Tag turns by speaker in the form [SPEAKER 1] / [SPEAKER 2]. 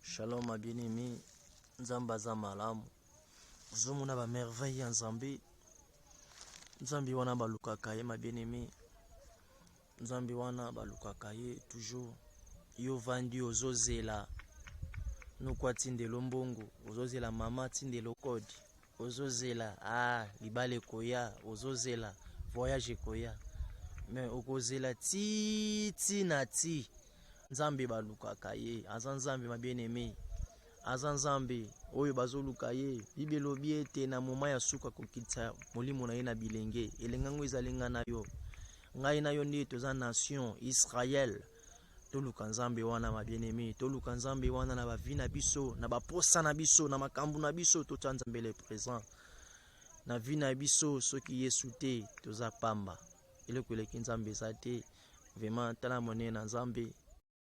[SPEAKER 1] Shalom ma bien aimé, Nzambe aza malamu. Ozomona ba merveille ya Nzambe. Nzambe wana balukaka ye ma bien aimé. Nzambe wana balukaka ye toujours. Yo vandi ozozela noko atindelo mbongo, ozozela mama atindelo code, ozozela ah libala ekoya, ozozela voyage ekoya. Mais okozela ti ti na ti. Nzambe balukaka ye, aza Nzambe ma bien aimé. Aza Nzambe oyo bazoluka ye. Bible elobi ete na moment ya suka kokitisa molimo na ye na bilenge. Elenge yango ezali ngai na yo. Ngai na yo nde toza nation Israël. Toluka Nzambe wana ma bien aimé, toluka Nzambe wana na ba vie na biso, na ba posa na biso, na makambo na biso, totia Nzambe le présent. Na vie na biso soki Yesu te toza pamba. Eloko eleki Nzambe eza te. Vraiment tala monene na Nzambe.